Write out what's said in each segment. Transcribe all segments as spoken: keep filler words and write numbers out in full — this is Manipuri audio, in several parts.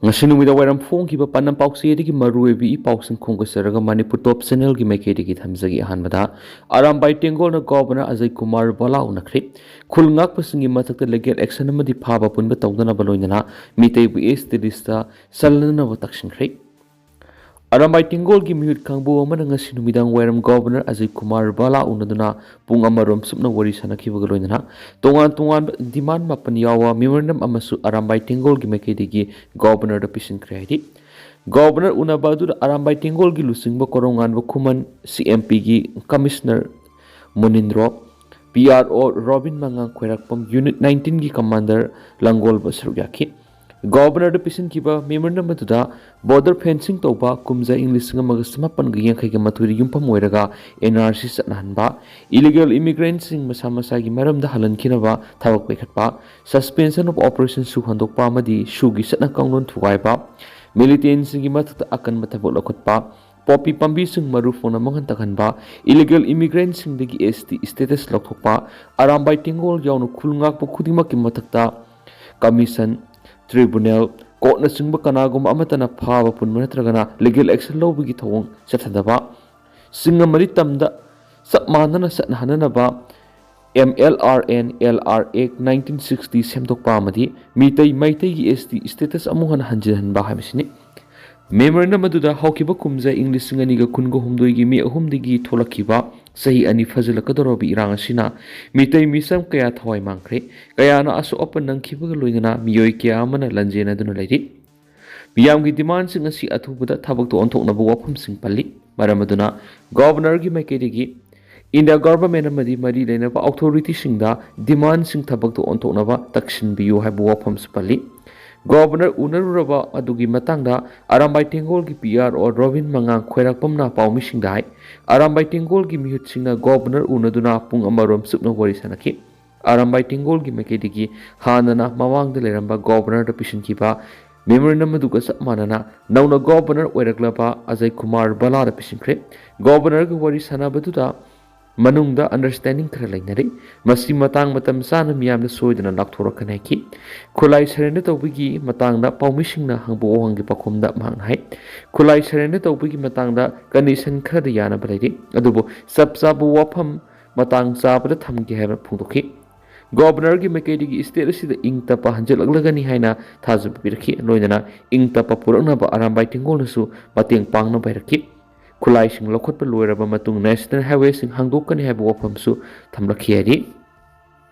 ꯉꯁꯤ ꯅꯨꯃꯤꯗꯥꯡ ꯋꯥꯏꯔꯝ ꯐꯣꯡꯈꯤꯕ ꯄꯥꯟꯗꯝ ꯄꯥꯎꯆꯦꯗꯒꯤ ꯃꯔꯨꯑꯣꯏꯕ ꯏ ꯄꯥꯎꯁꯤꯡ ꯈꯣꯝꯒꯠꯆꯔꯒ ꯃꯅꯤꯄꯨꯔ ꯇꯣꯞ ꯆꯦꯅꯦꯜꯒꯤ ꯃꯥꯏꯀꯩꯗꯒꯤ ꯊꯝꯖꯒꯦ꯫ ꯑꯍꯥꯟꯕꯗ, ꯑꯔꯥꯝꯕꯥꯏ ꯇꯦꯡꯒꯣꯜꯅ ꯒꯣꯕꯔꯅꯔ ꯑꯖꯌ ꯀꯨꯃꯥꯔ ꯕꯂꯥ ꯎꯅꯈ꯭ꯔꯦ꯫ ꯈꯨꯜ ꯉꯥꯛꯄꯁꯤꯡꯒꯤ ꯃꯊꯛꯇ ꯂꯤꯒꯦꯜ ꯑꯦꯛꯁꯟ ꯑꯃꯗꯤ ꯐꯥꯕ ꯄꯨꯟꯕ ꯇꯧꯗꯅꯕ ꯂꯣꯏꯅꯅ ꯃꯤꯇꯩꯕꯨ ꯑꯦꯁ ꯇꯤ ꯂꯤꯁꯇ ꯆꯜꯂꯅꯅꯕ ꯇꯛꯁꯤꯟꯈ꯭ꯔꯦ꯫ ꯑꯔꯥꯝꯕꯥꯏ ꯇꯦꯡꯒꯣꯜꯒꯤ ꯃꯤꯍꯨꯠ ꯀꯥꯡꯕꯨ ꯑꯃꯅ ꯉꯁꯤ ꯅꯨꯃꯤꯗꯥꯡ ꯋꯥꯏꯔꯝ ꯒꯣꯕꯔꯅꯔ ꯑꯖꯌ ꯀꯨꯃꯥꯔ ꯕꯂꯥ ꯎꯅꯗꯨꯅ ꯄꯨꯡ ꯑꯃꯔꯣꯝ ꯆꯨꯞꯅ ꯋꯥꯔꯤ ꯁꯥꯅꯈꯤꯕꯒ ꯂꯣꯏꯅꯅ ꯇꯣꯉꯥꯟ ꯇꯣꯉꯥꯟꯕ ꯗꯤꯃꯥꯟ ꯃꯥꯄꯟ ꯌꯥꯎꯕ ꯃꯦꯃꯣꯔꯦꯟꯗꯝ ꯑꯃꯁꯨ ꯑꯔꯥꯝꯕꯥꯏ ꯇꯦꯡꯒꯣꯜꯒꯤ ꯃꯥꯏꯀꯩꯗꯒꯤ ꯒꯣꯕꯔꯅꯔꯗ ꯄꯤꯁꯤꯟꯈ꯭ꯔꯦ ꯍꯥꯏꯔꯤ꯫ ꯒꯣꯕꯔꯅꯔ ꯎꯅꯕ ꯑꯗꯨꯗ ꯑꯔꯥꯝꯕꯥꯏ ꯇꯦꯡꯒꯣꯜꯒꯤ ꯂꯨꯆꯤꯡꯕ ꯀꯣꯔꯧꯉꯥꯟꯕ ꯈꯨꯃꯟ, ꯁꯤ ꯑꯦꯝ ꯄꯤꯒꯤ commissioner Munindro, P R O Robin ꯃꯉꯥꯡ ꯈꯣꯏꯔꯥꯛꯄꯝ, ꯌꯨꯅꯤꯠ ꯅꯥꯏꯟꯇꯤꯟꯒꯤ ꯀꯃꯥꯟꯗꯔ ꯂꯪꯒꯣꯜꯕ ꯁꯔꯨꯛ ꯌꯥꯈꯤ꯫ ꯒꯣꯕꯔꯅꯔꯗ ꯄꯤꯁꯤꯟꯈꯤꯕ ꯃꯦꯃꯣꯔꯦꯟꯗꯝ ꯑꯗꯨꯗ ꯕꯣꯔꯗꯔ ꯐꯦꯟꯁꯤꯡ ꯇꯧꯕ, ꯀꯨꯝꯖꯥ ꯏꯪ ꯂꯤꯁꯤꯡ ꯑꯃꯒ ꯆꯃꯥꯄꯟꯒ ꯌꯥꯡꯈꯩꯒ ꯃꯥꯊꯣꯏꯗ ꯌꯨꯝꯐꯝ ꯑꯣꯏꯔꯒ ꯑꯦꯟ ꯑꯥꯔ ꯁꯤ ꯆꯠꯅꯍꯟꯕ, ꯏꯂꯤꯒꯦꯜ ꯏꯃꯤꯒ꯭ꯔꯦꯟꯁꯤꯡ ꯃꯁꯥ ꯃꯁꯥꯒꯤ ꯃꯔꯝꯗ ꯍꯜꯍꯟꯈꯤꯅꯕ ꯊꯕꯛ ꯄꯥꯏꯈꯠꯄ, ꯁꯁꯄꯦꯟꯁꯟ ꯑꯣꯐ ꯑꯣꯄꯔꯦꯁꯟ ꯁꯨ ꯍꯟꯗꯣꯛꯄ ꯑꯃꯗꯤ ꯁꯨꯒꯤ ꯆꯠꯅ ꯀꯥꯡꯂꯣꯟ ꯊꯨꯒꯥꯏꯕ, ꯃꯤꯂꯤꯇꯦꯟꯁꯤꯡꯒꯤ ꯃꯊꯛꯇ ꯑꯀꯟꯕ ꯊꯕꯛ ꯂꯧꯈꯠꯄ, ꯄꯣꯄꯤ ꯄꯥꯝꯕꯤꯁꯤꯡ ꯃꯔꯨ ꯐꯪꯅ ꯃꯥꯡꯍꯟ ꯇꯥꯛꯍꯟꯕ, ꯏꯂꯤꯒꯦꯜ ꯏꯃꯤꯒ꯭ꯔꯦꯟꯁꯤꯡꯗꯒꯤ ꯑꯦꯁ ꯇꯤ ꯁ꯭ꯇꯦꯇꯁ ꯂꯧꯊꯣꯛꯄ, ꯑꯔꯥꯝꯕꯥꯏ ꯇꯦꯡꯒꯣꯜ ꯌꯥꯎꯅ ꯈꯨꯜ ꯉꯥꯛꯄ ꯈꯨꯗꯤꯡꯃꯛꯀꯤ ꯃꯊꯛꯇ ꯀꯃꯤꯁꯟ, ꯇ꯭ꯔꯤꯕꯨꯅꯦꯜ, ꯀꯣꯔꯠꯅꯆꯤꯡꯕ ꯀꯅꯥꯒꯨꯝꯕ ꯑꯃꯠꯇꯅ ꯐꯥꯕ ꯄꯨꯟꯕ ꯅꯠꯇ꯭ꯔꯒꯅ ꯂꯤꯒꯦꯜ ꯑꯦꯛꯁꯟ ꯂꯧꯕꯒꯤ ꯊꯧꯑꯣꯡ ꯆꯠꯊꯗꯕ, ꯁꯤꯡ ꯑꯃꯗꯤ ꯇꯝꯗ ꯆꯞ ꯃꯥꯟꯅꯅ ꯆꯠꯅꯍꯟꯅꯅꯕ M L R and L R act nineteen sixty ꯁꯦꯝꯗꯣꯛꯄ ꯑꯃꯗꯤ ꯃꯤꯇꯩ ꯃꯩꯇꯩꯒꯤ ꯑꯦꯁ ꯇꯤ ꯁ꯭ꯇꯦꯇꯁ ꯑꯃꯨꯛ ꯍꯟꯅ ꯍꯟꯖꯤꯟꯍꯟꯕ ꯍꯥꯏꯕꯁꯤꯅꯤ꯫ ꯃꯦꯃꯣꯔꯦꯟꯗꯝ ꯑꯗꯨꯗ ꯍꯧꯈꯤꯕ ꯀꯨꯝꯖꯥ ꯏꯪ ꯂꯤꯁꯤꯡ ꯑꯅꯤꯒ ꯀꯨꯟꯒ ꯍꯨꯝꯗꯣꯏꯒꯤ ꯃꯦ ꯑꯍꯨꯝꯗꯒꯤ ꯊꯣꯛꯂꯛꯈꯤꯕ ꯆꯍꯤ ꯑꯅꯤ ꯐꯥꯖꯤꯜꯂꯛꯀꯗꯧꯔꯕ ꯏꯔꯥꯡ ꯑꯁꯤꯅ ꯃꯤꯇꯩ ꯃꯤꯆꯝ ꯀꯌꯥ ꯊꯋꯥꯏ ꯃꯥꯡꯈ꯭ꯔꯦ, ꯀꯌꯥꯅ ꯑꯁꯣꯛ ꯑꯄꯟ ꯅꯪꯈꯤꯕꯒ ꯂꯣꯏꯅꯅ ꯃꯤꯑꯣꯏ ꯀꯌꯥ ꯑꯃꯅ ꯂꯥꯟꯖꯦꯟꯅꯗꯨꯅ ꯂꯩꯔꯤ꯫ ꯃꯤꯌꯥꯝꯒꯤ ꯗꯤꯃꯥꯟꯁꯤꯡ ꯑꯁꯤ ꯑꯊꯨꯕꯗ ꯊꯕꯛꯇ ꯑꯣꯟꯊꯣꯛꯅꯕ ꯋꯥꯐꯝꯁꯤꯡ ꯄꯜꯂꯤ꯫ ꯃꯔꯝ ꯑꯗꯨꯅ ꯒꯣꯕꯔꯅꯔꯒꯤ ꯃꯥꯏꯀꯩꯗꯒꯤ ꯏꯟꯗꯤꯌꯥ ꯒꯣꯚꯔꯟꯃꯦꯟꯠ ꯑꯃꯗꯤ ꯃꯔꯤ ꯂꯩꯅꯕ ꯑꯣꯊꯣꯔꯤꯇꯤꯁꯤꯡꯗ ꯗꯤꯃꯥꯟꯁꯤꯡ ꯊꯕꯛꯇ ꯑꯣꯟꯊꯣꯛꯅꯕ ꯇꯛꯁꯤꯟꯕꯤꯌꯨ ꯍꯥꯏꯕ ꯋꯥꯐꯝꯁꯨ ꯄꯜꯂꯤ꯫ ꯒꯣꯕꯔꯅꯔ ꯎꯅꯔꯨꯔꯕ ꯑꯗꯨꯒꯤ ꯃꯇꯥꯡꯗ ꯑꯔꯥꯝꯕꯥꯏ ꯇꯦꯡꯒꯣꯜꯒꯤ ꯄꯤ ꯑꯥꯔ ꯑꯣ ꯔꯣꯕꯤꯟ ꯃꯉꯥꯡ ꯈꯣꯏꯔꯥꯛꯄꯝꯅ ꯄꯥꯎꯃꯤꯁꯤꯡꯗ ꯍꯥꯏ꯫ ꯑꯔꯥꯝꯕꯥꯏ ꯇꯦꯡꯒꯣꯜꯒꯤ ꯃꯤꯍꯨꯠꯁꯤꯡꯅ ꯒꯣꯕꯔꯅꯔ ꯎꯅꯗꯨꯅ ꯄꯨꯡ ꯑꯃꯔꯣꯝ ꯆꯨꯞꯅ ꯋꯥꯔꯤ ꯁꯥꯅꯈꯤ꯫ ꯑꯔꯥꯝꯕꯥꯏ ꯇꯦꯡꯒꯣꯜꯒꯤ ꯃꯥꯏꯀꯩꯗꯒꯤ ꯍꯥꯟꯅꯅ ꯃꯃꯥꯡꯗ ꯂꯩꯔꯝꯕ ꯒꯣꯕꯔꯅꯔꯗ ꯄꯤꯁꯤꯟꯈꯤꯕ ꯃꯦꯃꯣꯔꯦꯟꯗꯝ ꯑꯗꯨꯒ ꯆꯞ ꯃꯥꯟꯅꯅ ꯅꯧꯅ ꯒꯣꯕꯔꯅꯔ ꯑꯣꯏꯔꯛꯂꯕ ꯑꯖꯌ ꯀꯨꯃꯥꯔ ꯕꯂꯥꯗ ꯄꯤꯁꯤꯟꯈ꯭ꯔꯦ꯫ ꯒꯣꯕꯔꯅꯔꯒ ꯋꯥꯔꯤ ꯁꯥꯅꯕꯗꯨꯗ ꯃꯅꯨꯡꯗ understanding ꯈꯔ ꯂꯩꯅꯔꯤ꯫ ꯃꯁꯤ ꯃꯇꯥꯡ ꯃꯇꯝ ꯆꯥꯅ ꯃꯤꯌꯥꯝꯗ ꯁꯣꯏꯗꯅ ꯂꯥꯎꯊꯣꯔꯛꯀꯅꯤ ꯍꯥꯏꯈꯤ꯫ ꯈꯨꯠꯂꯥꯏ surrender ꯇꯧꯕꯒꯤ ꯃꯇꯥꯡꯗ ꯄꯥꯎꯃꯤꯁꯤꯡꯅ ꯍꯪꯕ ꯋꯥꯍꯪꯒꯤ ꯄꯥꯎꯈꯨꯝꯗ ꯃꯍꯥꯛꯅ ꯍꯥꯏ, ꯈꯨꯠꯂꯥꯏ surrender ꯇꯧꯕꯒꯤ ꯃꯇꯥꯡꯗ condition ꯈꯔꯗ ꯌꯥꯅꯕ ꯂꯩꯔꯤ, ꯑꯗꯨꯕꯨ ꯆꯞ ꯆꯥꯕ ꯋꯥꯐꯝ ꯃꯇꯥꯡ ꯆꯥꯕꯗ ꯊꯝꯒꯦ ꯍꯥꯏꯕ ꯐꯣꯡꯗꯣꯛꯈꯤ꯫ Governorꯒꯤ ꯃꯥꯏꯀꯩꯗꯒꯤ state ꯑꯁꯤꯗ ꯏꯪ ꯇꯞꯄ ꯍꯟꯖꯤꯜꯂꯛꯂꯒꯅꯤ ꯍꯥꯏꯅ ꯊꯥꯖꯕ ꯄꯤꯔꯛꯈꯤ꯫ ꯂꯣꯏꯅꯅ ꯏꯪ ꯇꯞꯄ ꯄꯨꯔꯛꯅꯕ ꯑꯔꯥꯝꯕꯥꯏ ꯇꯦꯡꯒꯣꯜꯅꯁꯨ ꯃꯇꯦꯡ ꯄꯥꯡꯅꯕ ꯍꯥꯏꯔꯛꯈꯤ꯫ ꯈꯨꯠꯂꯥꯏꯁꯤꯡ ꯂꯧꯈꯠꯄ ꯂꯣꯏꯔꯕ ꯃꯇꯨꯡ national highwayꯁꯤꯡ ꯍꯥꯡꯗꯣꯛꯀꯅꯤ ꯍꯥꯏꯕ ꯋꯥꯐꯝꯁꯨ ꯊꯝꯂꯛꯈꯤ ꯍꯥꯏꯔꯤ꯫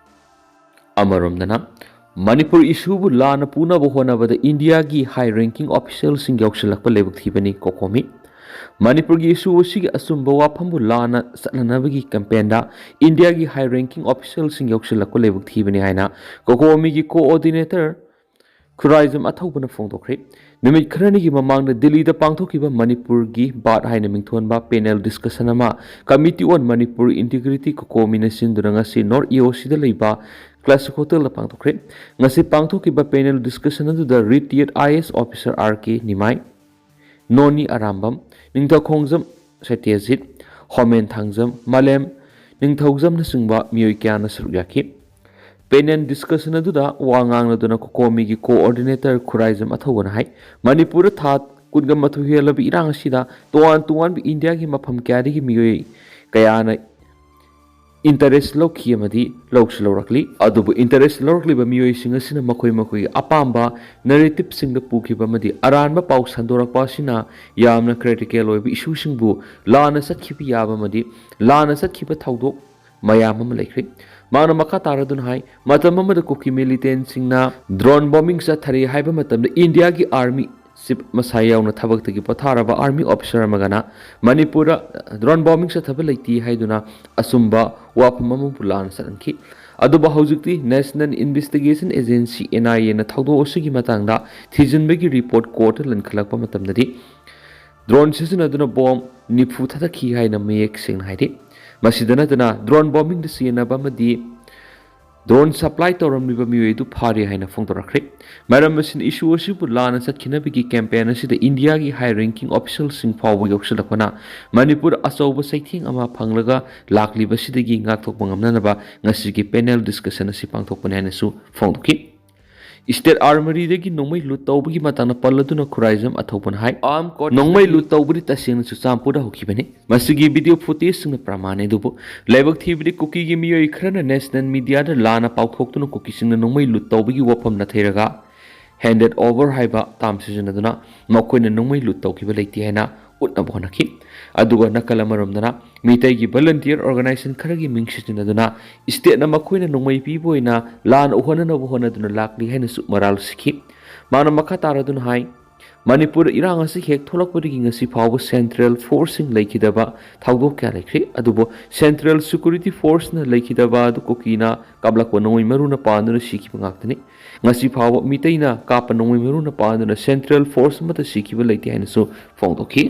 ꯑꯃꯔꯣꯝꯗꯅ, ꯃꯅꯤꯄꯨꯔ issueꯕꯨ ꯂꯥꯟꯅ ꯄꯨꯅꯕ ꯍꯣꯠꯅꯕꯗ ꯏꯟꯗꯤꯌꯥꯒꯤ high ranking officialꯁꯤꯡ ꯌꯥꯎꯁꯤꯜꯂꯛꯄ ꯂꯥꯏꯕꯛ ꯊꯤꯕꯅꯤ, ꯀꯣꯀꯣꯃꯤ꯫ ꯃꯅꯤꯄꯨꯔꯒꯤ issue ꯑꯁꯤꯒꯤ ꯑꯆꯨꯝꯕ ꯋꯥꯐꯝꯕꯨ ꯂꯥꯟꯅ ꯆꯠꯅꯅꯕꯒꯤ campaignꯗ ꯏꯟꯗꯤꯌꯥꯒꯤ high ranking officialꯁꯤꯡ ꯌꯥꯎꯁꯤꯜꯂꯛꯄ ꯂꯥꯏꯕꯛ ꯊꯤꯕꯅꯤ ꯍꯥꯏꯅ ꯀꯣꯀꯣꯃꯤꯒꯤ coordinator ꯈꯨꯔꯥꯏꯖꯝ ꯑꯊꯧꯕꯅ ꯐꯣꯡꯗꯣꯛꯈ꯭ꯔꯦ꯫ ꯅꯨꯃꯤꯠ ꯈꯔꯅꯤꯒꯤ ꯃꯃꯥꯡꯗ ꯗꯤꯜꯂꯤꯗ ꯄꯥꯡꯊꯣꯛꯈꯤꯕ ꯃꯅꯤꯄꯨꯔꯒꯤ ꯕꯥꯠ ꯍꯥꯏꯅ ꯃꯤꯡꯊꯣꯟꯕ panel discussion ꯑꯃ Committee on Manipur Integrity, ꯀꯣꯀꯣꯃꯤꯅ ꯁꯤꯟꯗꯨꯅ ꯉꯁꯤ North EOCꯗ ꯂꯩꯕ Classic Hotelꯗ ꯄꯥꯡꯊꯣꯛꯈ꯭ꯔꯦ꯫ ꯉꯁꯤ ꯄꯥꯡꯊꯣꯛꯈꯤꯕ panel discussion ꯑꯗꯨꯗ retired IAS officer R K ꯅꯤꯃꯥꯏ, ꯅꯣꯅꯤ ꯑꯔꯥꯝꯕꯝ, ꯅꯤꯡꯊꯧꯈꯣꯡꯖꯝ ꯁꯇ꯭ꯌꯖꯤꯠ, ꯍꯣꯃꯦꯟ ꯊꯥꯡꯖꯝ, ꯃꯥꯂꯦꯝ ꯅꯤꯡꯊꯧꯖꯝꯅꯆꯤꯡꯕ ꯃꯤꯑꯣꯏ ꯀꯌꯥꯅ ꯁꯔꯨꯛ ꯌꯥꯈꯤ꯫ Panel discussion ꯑꯗꯨꯗ ꯋꯥ ꯉꯥꯡꯂꯗꯨꯅ ꯀꯣꯀꯣꯃꯤꯒꯤ coordinator ꯈꯨꯔꯥꯏꯖꯝ ꯑꯊꯧꯕꯅ ꯍꯥꯏ, ꯃꯅꯤꯄꯨꯔꯗ ꯊꯥ ꯀꯨꯟꯒ ꯃꯥꯊꯣꯏ ꯍꯦꯜꯂꯕ ꯏꯔꯥꯡ ꯑꯁꯤꯗ ꯇꯣꯉꯥꯟ ꯇꯣꯉꯥꯟꯕ ꯏꯟꯗꯤꯌꯥꯒꯤ ꯃꯐꯝ ꯀꯌꯥꯗꯒꯤ ꯃꯤꯑꯣꯏ ꯀꯌꯥꯅ interest ꯂꯧꯈꯤ ꯑꯃꯗꯤ ꯂꯧꯁꯨ ꯂꯧꯔꯛꯂꯤ꯫ ꯑꯗꯨꯕꯨ interest ꯂꯧꯔꯛꯂꯤꯕ ꯃꯤꯑꯣꯏꯁꯤꯡ ꯑꯁꯤꯅ ꯃꯈꯣꯏ ꯃꯈꯣꯏꯒꯤ ꯑꯄꯥꯝꯕ narrativeꯁꯤꯡꯗ ꯄꯨꯈꯤꯕ ꯑꯃꯗꯤ ꯑꯔꯥꯟꯕ ꯄꯥꯎ ꯁꯟꯗꯣꯔꯛꯄ ꯑꯁꯤꯅ ꯌꯥꯝꯅ critical ꯑꯣꯏꯕ issueꯁꯤꯡꯕꯨ ꯂꯥꯟꯅ ꯆꯠꯈꯤꯕ ꯌꯥꯕ ꯑꯃꯗꯤ ꯂꯥꯟꯅ ꯆꯠꯈꯤꯕ ꯊꯧꯗꯣꯛ ꯃꯌꯥꯝ ꯑꯃ ꯂꯩꯈ꯭ꯔꯦ꯫ ꯃꯍꯥꯛꯅ ꯃꯈꯥ ꯇꯥꯔꯗꯨꯅ ꯍꯥꯏ, ꯃꯇꯝ ꯑꯃꯗ ꯀꯨꯀꯤ militantꯁꯤꯡꯅ drone bombing ꯆꯠꯊꯔꯦ ꯍꯥꯏꯕ ꯃꯇꯝꯗ ꯏꯟꯗꯤꯌꯥꯒꯤ army chief ꯃꯁꯥ ꯌꯥꯎꯅ ꯊꯕꯛꯇꯒꯤ ꯄꯣꯊꯥꯔꯕ army officer ꯑꯃꯒꯅ ꯃꯅꯤꯄꯨꯔꯗ drone bombing ꯆꯠꯊꯕ ꯂꯩꯇꯦ ꯍꯥꯏꯗꯨꯅ ꯑꯆꯨꯝꯕ ꯋꯥꯐꯝ ꯑꯃꯕꯨ ꯂꯥꯟꯅ ꯆꯠꯍꯟꯈꯤ꯫ ꯑꯗꯨꯕꯨ ꯍꯧꯖꯤꯛꯇꯤ National Investigation Agency, NIAꯅ ꯊꯧꯗꯣꯛ ꯑꯁꯤꯒꯤ ꯃꯇꯥꯡꯗ ꯊꯤꯖꯤꯟꯕꯒꯤ report courtꯇ ꯂꯟꯈꯠꯂꯛꯄ ꯃꯇꯝꯗꯗꯤ drone ꯁꯤꯖꯤꯟꯅꯗꯨꯅ bomb ꯅꯤꯐꯨ ꯊꯥꯗꯈꯤ ꯍꯥꯏꯅ ꯃꯌꯦꯛ ꯁꯦꯡꯅ ꯍꯥꯏꯔꯤ꯫ ꯃꯁꯤꯗ ꯅꯠꯇꯅ drone bombingꯗ ꯆꯦꯟꯅꯕ ꯑꯃꯗꯤ ꯗ꯭ꯔꯣꯟ ꯁꯄ꯭ꯂꯥꯏ ꯇꯧꯔꯝꯂꯤꯕ ꯃꯤꯑꯣꯏ ꯑꯗꯨ ꯐꯥꯔꯦ ꯍꯥꯏꯅ ꯐꯣꯡꯗꯣꯔꯛꯈ꯭ꯔꯦ꯫ ꯃꯔꯝ ꯑꯁꯤꯅ, ꯏꯁꯨ ꯑꯁꯤꯕꯨ ꯂꯥꯟꯅ ꯆꯠꯈꯤꯅꯕꯒꯤ ꯀꯦꯝꯄꯦꯟ ꯑꯁꯤꯗ ꯏꯟꯗꯤꯌꯥꯒꯤ ꯍꯥꯏ ꯔꯦꯡꯀꯤꯡ ꯑꯣꯐꯤꯁꯤꯌꯦꯜꯁꯤꯡ ꯐꯥꯎꯕ ꯌꯥꯎꯁꯤꯜꯂꯛꯄꯅ ꯃꯅꯤꯄꯨꯔ ꯑꯆꯧꯕ ꯆꯩꯊꯦꯡ ꯑꯃ ꯐꯪꯂꯒ ꯂꯥꯛꯂꯤꯕꯁꯤꯗꯒꯤ ꯉꯥꯛꯊꯣꯛꯄ ꯉꯝꯅꯅꯕ ꯉꯁꯤꯒꯤ ꯄꯦꯅꯦꯜ ꯗꯤꯁꯀꯁꯟ ꯑꯁꯤ ꯄꯥꯡꯊꯣꯛꯄꯅꯤ ꯍꯥꯏꯅꯁꯨ ꯐꯣꯡꯗꯣꯛꯈꯤ꯫ ꯁ꯭ꯇꯦꯠ ꯑꯥꯔꯃꯔꯤꯗꯒꯤ ꯅꯣꯡꯃꯩ ꯂꯨꯠ ꯇꯧꯕꯒꯤ ꯃꯇꯥꯡꯗ ꯄꯜꯂꯗꯨꯅ ꯈꯨꯔꯥꯏꯖꯝ ꯑꯊꯧꯕꯅ ꯍꯥꯏ, ꯑꯥꯔꯝ ꯀꯣꯔꯠ ꯅꯣꯡꯃꯩ ꯂꯨꯠ ꯇꯧꯕꯗꯤ ꯇꯁꯦꯡꯅ ꯆꯨꯔꯆꯥꯟꯄꯨꯔꯗ ꯍꯧꯈꯤꯕꯅꯤ꯫ ꯃꯁꯤꯒꯤ ꯚꯤꯗꯤꯑꯣ ꯐꯨꯇꯦꯖꯁꯤꯡꯅ ꯄ꯭ꯔꯃꯥꯟꯅꯤ꯫ ꯑꯗꯨꯕꯨ ꯂꯥꯏꯕꯛ ꯊꯤꯕꯗꯤ ꯀꯨꯀꯤꯒꯤ ꯃꯤꯑꯣꯏ ꯈꯔꯅ ꯅꯦꯁꯅꯦꯜ ꯃꯤꯗꯤꯌꯥꯗ ꯂꯥꯟꯅ ꯄꯥꯎꯊꯣꯛꯇꯨꯅ ꯀꯨꯀꯤꯁꯤꯡꯅ ꯅꯣꯡꯃꯩ ꯂꯨꯠ ꯇꯧꯕꯒꯤ ꯋꯥꯐꯝ ꯅꯥꯊꯩꯔꯒ ꯍꯦꯟꯗꯦꯠ ꯑꯣꯚꯔ ꯍꯥꯏꯕ ꯇꯥꯝ ꯁꯤꯖꯤꯟꯅꯗꯨꯅ ꯃꯈꯣꯏꯅ ꯅꯣꯡꯃꯩ ꯂꯨꯠ ꯇꯧꯈꯤꯕ ꯂꯩꯇꯦ ꯍꯥꯏꯅ ꯎꯠꯅꯕ ꯍꯣꯠꯅꯈꯤ꯫ ꯑꯗꯨꯒ ꯅꯥꯀꯜ ꯑꯃꯔꯣꯝꯗꯅ ꯃꯤꯇꯩꯒꯤ ꯚꯣꯂꯨꯟꯇꯤꯌꯔ ꯑꯣꯔꯒꯅꯥꯏꯖꯦꯁꯟ ꯈꯔꯒꯤ ꯃꯤꯡ ꯁꯤꯖꯤꯟꯅꯗꯨꯅ ꯁ꯭ꯇꯦꯠꯅ ꯃꯈꯣꯏꯅ ꯅꯣꯡꯃꯩ ꯄꯤꯕ ꯑꯣꯏꯅ ꯂꯥꯟ ꯎꯍꯟꯅꯅꯕ ꯍꯣꯠꯅꯗꯨꯅ ꯂꯥꯛꯂꯤ ꯍꯥꯏꯅꯁꯨ ꯃꯔꯥꯜ ꯁꯤꯈꯤ꯫ ꯃꯥꯅ ꯃꯈꯥ ꯇꯥꯔꯗꯨꯅ ꯍꯥꯏ, ꯃꯅꯤꯄꯨꯔꯗ ꯏꯔꯥꯡ ꯑꯁꯤ ꯍꯦꯛ ꯊꯣꯛꯂꯛꯄꯗꯒꯤ ꯉꯁꯤ ꯐꯥꯎꯕ ꯁꯦꯟꯇ꯭ꯔꯦꯜ ꯐꯣꯔꯁꯁꯤꯡ ꯂꯩꯈꯤꯗꯕ ꯊꯧꯗꯣꯛ ꯀꯌꯥ ꯂꯩꯈ꯭ꯔꯦ꯫ ꯑꯗꯨꯕꯨ ꯁꯦꯟꯇ꯭ꯔꯦꯜ ꯁꯦꯀ꯭ꯌꯨꯔꯤꯇꯤ ꯐꯣꯔꯁꯅ ꯂꯩꯈꯤꯗꯕ ꯑꯗꯨ ꯀꯨꯀꯤꯅ ꯀꯥꯞꯂꯛꯄ ꯅꯣꯡꯃꯩ ꯃꯔꯨꯅ ꯄꯥꯟꯗꯨꯅ ꯁꯤꯈꯤꯕ ꯉꯥꯛꯇꯅꯤ꯫ ꯉꯁꯤ ꯐꯥꯎꯕ ꯃꯤꯇꯩꯅ ꯀꯥꯞꯄ ꯅꯣꯡꯃꯩ ꯃꯔꯨꯅ ꯄꯥꯟꯗꯨꯅ ꯁꯦꯟꯇ꯭ꯔꯦꯜ ꯐꯣꯔꯁ ꯑꯃꯠꯇ ꯁꯤꯈꯤꯕ ꯂꯩꯇꯦ ꯍꯥꯏꯅꯁꯨ ꯐꯣꯡꯗꯣꯛꯈꯤ꯫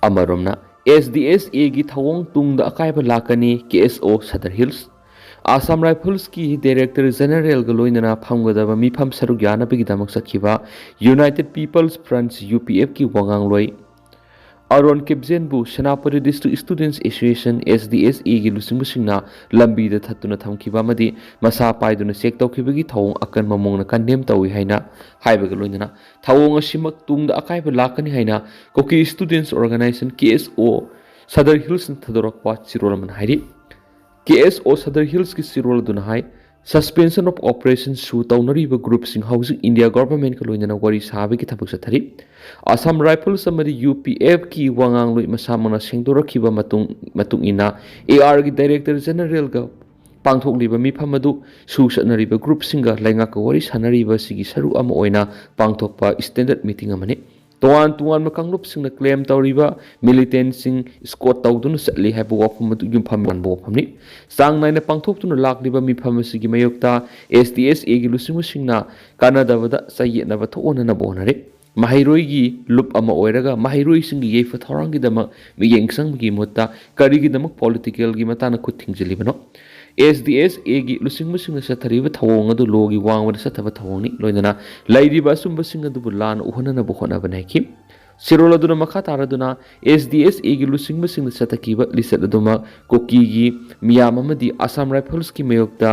ꯑꯃꯔꯣꯝꯅ, ꯑꯦꯁ ꯗꯤ ꯑꯦꯁ ꯑꯦꯒꯤ ꯊꯧꯑꯣꯡ ꯇꯨꯡꯗ ꯑꯀꯥꯏꯕ ꯂꯥꯛꯀꯅꯤ, K S O Sadar hills. Assam ꯔꯥꯏꯐꯜꯁꯀꯤ ꯗꯥꯏꯔꯦꯛꯇꯔ ꯖꯦꯅꯔꯦꯜꯒ ꯂꯣꯏꯅꯅ ꯐꯝꯒꯗꯕ ꯃꯤꯐꯝ ꯁꯔꯨꯛ ꯌꯥꯅꯕꯒꯤꯗꯃꯛ ꯆꯠꯈꯤꯕ united people's front, U P ꯑꯦꯐꯀꯤ ꯋꯥꯉꯥꯡꯂꯣꯏ ꯑꯔꯣꯟ ꯀꯤꯞꯖꯦꯟꯕꯨ Senapati district students association, S D S ꯑꯦꯒꯤ ꯂꯨꯆꯤꯡꯕꯁꯤꯡꯅ ꯂꯝꯕꯤꯗ ꯊꯠꯇꯨꯅ ꯊꯝꯈꯤꯕ ꯑꯃꯗꯤ ꯃꯁꯥ ꯄꯥꯏꯗꯨꯅ ꯆꯦꯛ ꯇꯧꯈꯤꯕꯒꯤ ꯊꯧꯑꯣꯡ ꯑꯀꯟꯕ ꯃꯑꯣꯡꯗ ꯀꯟꯗꯦꯝ ꯇꯧꯏ ꯍꯥꯏꯅ ꯍꯥꯏꯕꯒ ꯂꯣꯏꯅꯅ ꯊꯧꯑꯣꯡ ꯑꯁꯤꯃꯛ ꯇꯨꯡꯗ ꯑꯀꯥꯏꯕ ꯂꯥꯛꯀꯅꯤ ꯍꯥꯏꯅ ꯀꯨꯀꯤ ꯏꯁꯇꯨꯗꯦꯟꯠꯁ ꯑꯣꯔꯒꯅꯥꯏꯖꯦꯁꯟ, ꯀꯦ ꯑꯦꯁ ꯑꯣ, ꯁꯗꯔ ꯍꯤꯜꯁꯅ ꯊꯥꯗꯣꯔꯛꯄ ꯆꯦꯔꯣꯜ ꯑꯃꯅ ꯍꯥꯏꯔꯤ꯫ ꯀꯦ ꯑꯦꯁ ꯑꯣ ꯁꯗꯔ ꯍꯤꯜꯁꯀꯤ ꯆꯦꯔꯣꯜ ꯑꯗꯨꯅ ꯍꯥꯏ, ꯁꯁꯄꯦꯟꯁꯟ ꯑꯣꯐ ꯑꯣꯄꯔꯦꯁꯟ ꯁꯨ ꯇꯧꯅꯔꯤꯕ ꯒ꯭ꯔꯨꯞꯁꯤꯡ ꯍꯧꯖꯤꯛ ꯏꯟꯗꯤꯌꯥ ꯒꯣꯚꯔꯟꯃꯦꯟꯠꯀ ꯂꯣꯏꯅꯅ ꯋꯥꯔꯤ ꯁꯥꯕꯒꯤ ꯊꯕꯛ ꯆꯠꯊꯔꯤ꯫ ꯑꯁꯥꯝ ꯔꯥꯏꯐꯜꯁ ꯑꯃꯗꯤ ꯌꯨ ꯄꯤ ꯑꯦꯐꯀꯤ ꯋꯥꯉꯥꯡꯂꯣꯏ ꯃꯁꯥꯃꯛꯅ ꯁꯦꯡꯗꯣꯔꯛꯈꯤꯕ ꯃꯇꯨꯡ, ꯃꯇꯨꯡ ꯏꯟꯅ, ꯑꯦ ꯑꯥꯔꯒꯤ ꯗꯥꯏꯔꯦꯛꯇꯔ ꯖꯦꯅꯔꯦꯜꯒ ꯄꯥꯡꯊꯣꯛꯂꯤꯕ ꯃꯤꯐꯝ ꯑꯗꯨ ꯁꯨ ꯆꯠꯅꯔꯤꯕ ꯒ꯭ꯔꯨꯞꯁꯤꯡꯒ ꯂꯩꯉꯥꯛꯀ ꯋꯥꯔꯤ ꯁꯥꯅꯔꯤꯕ ꯑꯁꯤꯒꯤ ꯁꯔꯨꯛ ꯑꯃ ꯑꯣꯏꯅ ꯄꯥꯡꯊꯣꯛꯄ ꯁ꯭ꯇꯦꯟꯗꯔꯗ ꯃꯤꯇꯤꯡ ꯑꯃꯅꯤ꯫ ꯇꯣꯉꯥꯟ ꯇꯣꯉꯥꯟꯕ ꯀꯥꯡꯂꯨꯞꯁꯤꯡꯅ ꯀ꯭ꯂꯦꯝ ꯇꯧꯔꯤꯕ ꯃꯤꯂꯤꯇꯦꯟꯠꯁꯤꯡ ꯏꯁꯀꯣꯔꯠ ꯇꯧꯗꯨꯅ ꯆꯠꯂꯤ ꯍꯥꯏꯕ ꯋꯥꯐꯝ ꯑꯗꯨ ꯌꯨꯝꯐꯝ ꯑꯣꯏꯕ ꯋꯥꯐꯝꯅꯤ꯫ ꯆꯥꯡ ꯅꯥꯏꯅ ꯄꯥꯡꯊꯣꯛꯇꯨꯅ ꯂꯥꯛꯂꯤꯕ ꯃꯤꯐꯝ ꯑꯁꯤꯒꯤ ꯃꯥꯌꯣꯛꯇ ꯑꯦꯁ ꯗꯤ ꯑꯦꯁ ꯑꯦꯒꯤ ꯂꯨꯆꯤꯡꯕꯁꯤꯡꯅ ꯀꯥꯟꯅꯗꯕꯗ ꯆꯌꯦꯠꯅꯕ ꯊꯣꯛꯍꯟꯅꯕ ꯍꯣꯠꯅꯔꯤ꯫ ꯃꯍꯩꯔꯣꯏꯒꯤ ꯂꯨꯞ ꯑꯃ ꯑꯣꯏꯔꯒ ꯃꯍꯩꯔꯣꯏꯁꯤꯡꯒꯤ ꯌꯥꯏꯐ ꯊꯧꯔꯥꯡꯒꯤꯗꯃꯛ ꯃꯤꯠꯌꯦꯡ ꯆꯪꯕꯒꯤ ꯃꯍꯨꯠꯇ ꯀꯔꯤꯒꯤꯗꯃꯛ ꯄꯣꯂꯤꯇꯤꯀꯦꯜꯒꯤ ꯃꯇꯥꯡꯗ ꯈꯨꯠ ꯊꯤꯡꯖꯤꯜꯂꯤꯕꯅꯣ? ꯑꯦꯁ ꯗꯤ ꯑꯦꯁ ꯑꯦꯒꯤ ꯂꯨꯆꯤꯡꯕꯁꯤꯡꯅ ꯆꯠꯊꯔꯤꯕ ꯊꯧꯑꯣꯡ ꯑꯗꯨ ꯂꯣꯒꯤ ꯋꯥꯡꯃꯗ ꯆꯠꯊꯕ ꯊꯧꯑꯣꯡꯅꯤ꯫ ꯂꯣꯏꯅꯅ ꯂꯩꯔꯤꯕ ꯑꯆꯨꯝꯕꯁꯤꯡ ꯑꯗꯨꯕꯨ ꯂꯥꯟꯅ ꯎꯍꯟꯅꯅꯕ ꯍꯣꯠꯅꯕꯅꯤ ꯍꯥꯏꯈꯤ꯫ ꯁꯤꯔꯣꯜ ꯑꯗꯨꯅ ꯃꯈꯥ ꯇꯥꯔꯗꯨꯅ ꯑꯦꯁ ꯗꯤ ꯑꯦꯁ ꯑꯦꯒꯤ ꯂꯨꯆꯤꯡꯕꯁꯤꯡꯅ ꯆꯠꯊꯈꯤꯕ ꯂꯤꯆꯠ ꯑꯗꯨꯃꯛ ꯀꯨꯀꯤꯒꯤ ꯃꯤꯌꯥꯝ ꯑꯃꯗꯤ ꯑꯁꯥꯝ ꯔꯥꯏꯐꯜꯁꯀꯤ ꯃꯥꯌꯣꯛꯇ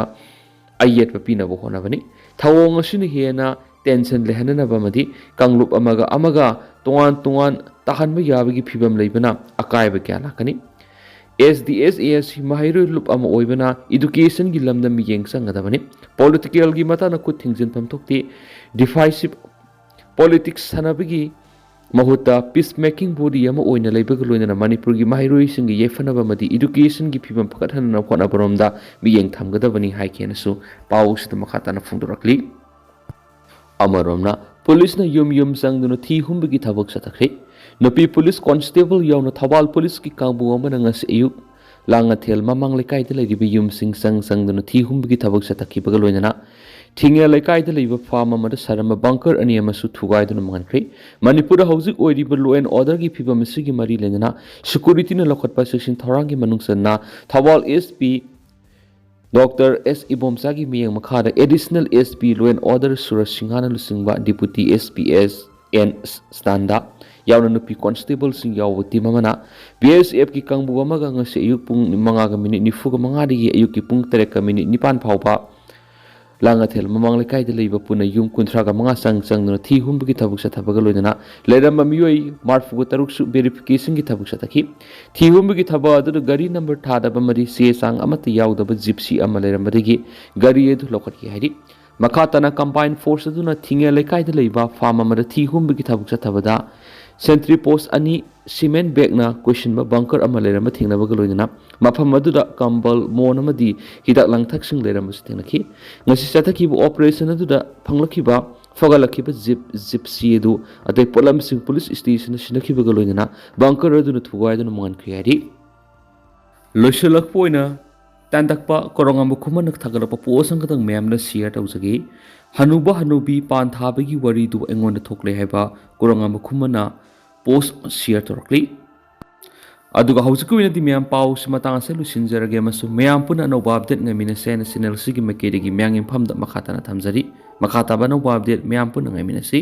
ꯑꯌꯦꯠꯄ ꯄꯤꯅꯕ ꯍꯣꯠꯅꯕꯅꯤ꯫ ꯊꯧꯑꯣꯡ ꯑꯁꯤꯅ ꯍꯦꯟꯅ ꯇꯦꯟꯁꯟ ꯂꯩꯍꯟꯅꯅꯕ ꯑꯃꯗꯤ ꯀꯥꯡꯂꯨꯞ ꯑꯃꯒ ꯑꯃꯒ ꯇꯣꯉꯥꯟ ꯇꯣꯉꯥꯟ ꯇꯥꯍꯟꯕ ꯌꯥꯕꯒꯤ ꯐꯤꯚꯝ ꯂꯩꯕꯅ ꯑꯀꯥꯏꯕ ꯀꯌꯥ ꯂꯥꯛꯀꯅꯤ꯫ ꯑꯦꯁ ꯗꯤ ꯑꯦꯁ ꯑꯦ ꯑꯁꯤ ꯃꯍꯩꯔꯣꯏ ꯂꯨꯞ ꯑꯃ ꯑꯣꯏꯕꯅ ꯏꯗꯨꯀꯦꯁꯟꯒꯤ ꯂꯝꯗ ꯃꯤꯠꯌꯦꯡ ꯆꯪꯒꯗꯕꯅꯤ꯫ ꯄꯣꯂꯤꯇꯤꯀꯦꯜꯒꯤ ꯃꯇꯥꯡꯗ ꯈꯨꯠ ꯊꯤꯡꯖꯤꯟꯐꯝ ꯊꯣꯛꯇꯦ꯫ ꯗꯤꯐꯥꯏꯁꯤꯞ ꯄꯣꯂꯤꯇꯤꯛꯁ ꯁꯥꯟꯅꯕꯒꯤ ꯃꯍꯨꯠꯇ ꯄꯤꯁ ꯃꯦꯀꯤꯡ ꯕꯣꯗꯤ ꯑꯃ ꯑꯣꯏꯅ ꯂꯩꯕꯒ ꯂꯣꯏꯅꯅ ꯃꯅꯤꯄꯨꯔꯒꯤ ꯃꯍꯩꯔꯣꯏꯁꯤꯡꯒꯤ ꯌꯥꯏꯐꯅꯕ ꯑꯃꯗꯤ ꯏꯗꯨꯀꯦꯁꯟꯒꯤ ꯐꯤꯕꯝ ꯐꯒꯠꯍꯟꯅꯕ ꯍꯣꯠꯅꯕꯔꯣꯝꯗ ꯃꯤꯠꯌꯦꯡ ꯊꯝꯒꯗꯕꯅꯤ ꯍꯥꯏꯈꯤꯅꯁꯨ ꯄꯥꯎ ꯑꯁꯤꯗ ꯃꯈꯥ ꯇꯥꯅ ꯐꯣꯡꯗꯣꯔꯛꯂꯤ꯫ ꯑꯃꯔꯣꯝꯅ ꯄꯨꯂꯤꯁꯅ ꯌꯨꯝ ꯌꯨꯝ ꯆꯪꯗꯨꯅ ꯊꯤ ꯍꯨꯝꯕꯒꯤ ꯊꯕꯛ ꯆꯠꯊꯈ꯭ꯔꯦ꯫ ꯅꯨꯄꯤ ꯄꯨꯂꯤꯁ ꯀꯣꯟꯁꯇꯦꯕꯜ ꯌꯥꯎꯅ ꯊꯧꯕꯥꯜ ꯄꯨꯂꯤꯁꯀꯤ ꯀꯥꯡꯕꯨ ꯑꯃꯅ ꯉꯁꯤ ꯑꯌꯨꯛ ꯂꯥꯡꯉꯊꯦꯜ ꯃꯃꯥꯡ ꯂꯩꯀꯥꯏꯗ ꯂꯩꯔꯤꯕ ꯌꯨꯝꯁꯤꯡ ꯆꯪ ꯆꯪꯗꯨꯅ ꯊꯤ ꯍꯨꯝꯕꯒꯤ ꯊꯕꯛ ꯆꯠꯊꯈꯤꯕꯒ ꯂꯣꯏꯅꯅ ꯊꯤꯡꯉꯦꯜ ꯂꯩꯀꯥꯏꯗ ꯂꯩꯕ ꯐꯥꯔꯝ ꯑꯃꯗ ꯁꯥꯔꯝꯕ ꯕꯪꯀꯔ ꯑꯅꯤ ꯑꯃꯁꯨ ꯊꯨꯒꯥꯏꯗꯨꯅ ꯃꯥꯡꯍꯟꯈ꯭ꯔꯦ꯫ ꯃꯅꯤꯄꯨꯔꯗ ꯍꯧꯖꯤꯛ ꯑꯣꯏꯔꯤꯕ law and orderꯒꯤ ꯐꯤꯕꯝ ꯑꯁꯤꯒꯤ ꯃꯔꯤ ꯂꯩꯅꯅ ꯁꯦꯀ꯭ꯌꯨꯔꯤꯇꯤꯅ ꯂꯧꯈꯠꯄ ꯆꯦꯛꯁꯤꯟ ꯊꯧꯔꯥꯡꯒꯤ ꯃꯅꯨꯡ ꯆꯟꯅ ꯊꯧꯕꯥꯜ ꯑꯦꯁ ꯄꯤ ꯗꯣꯛꯇꯔ ꯑꯦꯁ ꯏꯕꯣꯝꯆꯥꯒꯤ ꯃꯤꯠꯌꯦꯡ ꯃꯈꯥꯗ additional S P law and order ꯁꯨꯔꯖ ꯁꯤꯡꯍꯥꯅ ꯂꯨꯆꯤꯡꯕ deputy S P S and ꯁ꯭ꯇꯥꯟꯗꯥ ꯌꯥꯎꯅ ꯅꯨꯄꯤ ꯀꯣꯟꯁꯇꯦꯕꯜꯁꯤꯡ ꯌꯥꯎꯕ ꯇꯤꯝ ꯑꯃꯅ ꯕꯤ ꯑꯦꯁ ꯑꯦꯐꯀꯤ ꯀꯥꯡꯕꯨ ꯑꯃꯒ ꯉꯁꯤ ꯑꯌꯨꯛ ꯄꯨꯡ ꯃꯉꯥꯒ ꯃꯤꯅꯤꯠ ꯅꯤꯐꯨꯒ ꯃꯉꯥꯗꯒꯤ ꯑꯌꯨꯛꯀꯤ ꯄꯨꯡ ꯇꯔꯦꯠꯀ ꯃꯤꯅꯤꯠ ꯅꯤꯄꯥꯟ ꯐꯥꯎꯕ ꯂꯥꯡꯉꯊꯦꯜ ꯃꯃꯥꯡ ꯂꯩꯀꯥꯏꯗ ꯂꯩꯕ ꯄꯨꯟꯅ ꯌꯨꯝ ꯀꯨꯟꯊ꯭ꯔꯥꯒ ꯃꯉꯥ ꯆꯪ ꯆꯪꯗꯨꯅ ꯊꯤ ꯍꯨꯝꯕꯒꯤ ꯊꯕꯛ ꯆꯠꯊꯕꯒ ꯂꯣꯏꯅꯅ ꯂꯩꯔꯝꯕ ꯃꯤꯑꯣꯏ ꯃꯔꯤꯐꯨꯒ ꯇꯔꯨꯛꯁꯨ ꯚꯦꯔꯤꯐꯤꯀꯦꯁꯟꯒꯤ ꯊꯕꯛ ꯆꯠꯊꯈꯤ꯫ ꯊꯤ ꯍꯨꯝꯕꯒꯤ ꯊꯕꯛ ꯑꯗꯨꯗ ꯒꯥꯔꯤ ꯅꯝꯕꯔ ꯊꯥꯗꯕ ꯑꯃꯗꯤ ꯆꯦ ꯆꯥꯡ ꯑꯃꯠꯇ ꯌꯥꯎꯗꯕ ꯖꯤꯞꯁꯤ ꯑꯃ ꯂꯩꯔꯝꯕꯗꯒꯤ ꯒꯥꯔꯤ ꯑꯗꯨ ꯂꯧꯈꯠꯈꯤ ꯍꯥꯏꯔꯤ꯫ ꯃꯈꯥ ꯇꯥꯅ ꯀꯝꯕꯥꯏꯟ ꯐꯣꯔꯁ ꯑꯗꯨꯅ ꯊꯤꯡꯉꯦꯜ ꯂꯩꯀꯥꯏꯗ ꯂꯩꯕ ꯐꯥꯔꯝ ꯑꯃꯗ ꯊꯤ ꯍꯨꯝꯕꯒꯤ ꯊꯕꯛ ꯆꯠꯊꯕꯗ ꯁꯦꯟꯇ꯭ꯔꯤ ꯄꯣꯁ ꯑꯅꯤ, ꯁꯤꯃꯦꯟ ꯕꯦꯒꯅ ꯀꯣꯏꯁꯤꯟꯕ ꯕꯪꯀꯔ ꯑꯃ ꯂꯩꯔꯝꯕ ꯊꯦꯡꯅꯕꯒ ꯂꯣꯏꯅꯅ ꯃꯐꯝ ꯑꯗꯨꯗ ꯀꯝꯕꯜ, ꯃꯣꯟ ꯑꯃꯗꯤ ꯍꯤꯗꯥꯛ ꯂꯥꯡꯊꯛꯁꯤꯡ ꯂꯩꯔꯝꯕꯁꯨ ꯊꯦꯡꯅꯈꯤ꯫ ꯉꯁꯤ ꯆꯠꯊꯈꯤꯕ ꯑꯣꯄꯔꯦꯁꯟ ꯑꯗꯨꯗ ꯐꯪꯂꯛꯈꯤꯕ, ꯐꯒꯠꯂꯛꯈꯤꯕ ꯖꯤꯞ, ꯖꯤꯞꯁꯤ ꯑꯗꯨ ꯑꯇꯩ ꯄꯣꯠꯂꯝꯁꯤꯡ ꯄꯨꯂꯤꯁ ꯁ꯭ꯇꯦꯁꯟꯗ ꯁꯤꯟꯅꯈꯤꯕꯒ ꯂꯣꯏꯅꯅ ꯕꯪꯀꯔ ꯑꯗꯨꯅ ꯊꯨꯒꯥꯏꯗꯨꯅ ꯃꯥꯡꯍꯟꯈ꯭ꯔꯦ ꯍꯥꯏꯔꯤ꯫ ꯂꯣꯏꯁꯤꯜꯂꯛꯄ ꯑꯣꯏꯅ ꯇꯥꯟꯗꯛꯄ ꯀꯣꯔꯣꯉꯥꯝꯕ ꯈꯨꯃꯟꯅ ꯊꯥꯒꯠꯂꯛꯄ ꯄꯣꯁ ꯑꯃꯈꯛꯇꯪ ꯃꯌꯥꯝꯅ ꯁꯤꯌꯔ ꯇꯧꯖꯒꯦ꯫ ꯍꯅꯨꯕ ꯍꯅꯨꯕꯤ ꯄꯥꯟ ꯊꯥꯕꯒꯤ ꯋꯥꯔꯤꯗꯨ ꯑꯩꯉꯣꯟꯗ ꯊꯣꯛꯂꯦ ꯍꯥꯏꯕ ꯀꯣꯔꯣꯉꯥꯝꯕ ꯈꯨꯃꯟꯅ ꯄꯣꯁ ꯁꯤꯌꯔ ꯇꯧꯔꯛꯂꯤ꯫ ꯑꯗꯨꯒ ꯍꯧꯖꯤꯛꯀꯤ ꯑꯣꯏꯅꯗꯤ ꯃꯌꯥꯝ ꯄꯥꯎꯁꯤ ꯃꯇꯥꯡ ꯑꯁꯤꯗ ꯂꯣꯏꯁꯤꯟꯖꯔꯒꯦ, ꯑꯃꯁꯨꯡ ꯃꯌꯥꯝ ꯄꯨꯟꯅ ꯑꯅꯧꯕ update ꯉꯥꯏꯃꯤꯟꯅꯁꯦ ꯍꯥꯏꯅ channel ꯑꯁꯤꯒꯤ ꯃꯥꯏꯀꯩꯗꯒꯤ ꯃꯌꯥꯝꯒꯤ ꯃꯐꯝꯗ ꯃꯈꯥ ꯇꯥꯅ ꯊꯝꯖꯔꯤ꯫ ꯃꯈꯥ ꯇꯥꯕ ꯑꯅꯧꯕ update ꯃꯌꯥꯝ ꯄꯨꯟꯅ ꯉꯥꯏꯃꯤꯟꯅꯁꯤ꯫